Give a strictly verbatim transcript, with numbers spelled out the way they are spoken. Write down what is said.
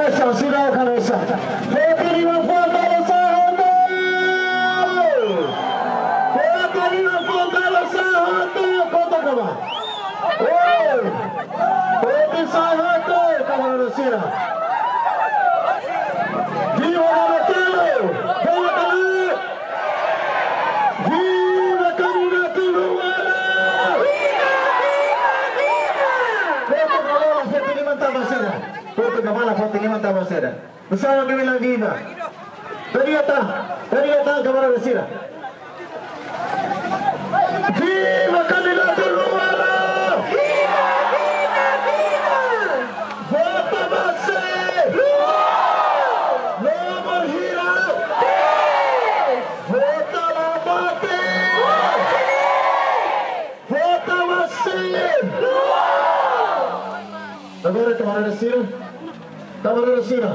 Sa sira kanesa. Foti liman fó ba Losa Hotu. Foti liman fó ba Losa Hotu. Kota kama. Oi. Foti Losa Hotu, kamarada sira. Viva Dona Telo. Viva Dona. Viva Candidato Luara. Viva, viva, viva. Foti kama, foti liman tama sira. Foti kama, foti liman tama sira. Bersama kami lagi, Iba. Tadi datang, tadi datang kamarada sira. Viva Candidato Luara! Viva, viva, viva! Vota Mase! Nomor hira! Vota la mate! Vota Mase! Agora, kamarada sira, kamarada sira.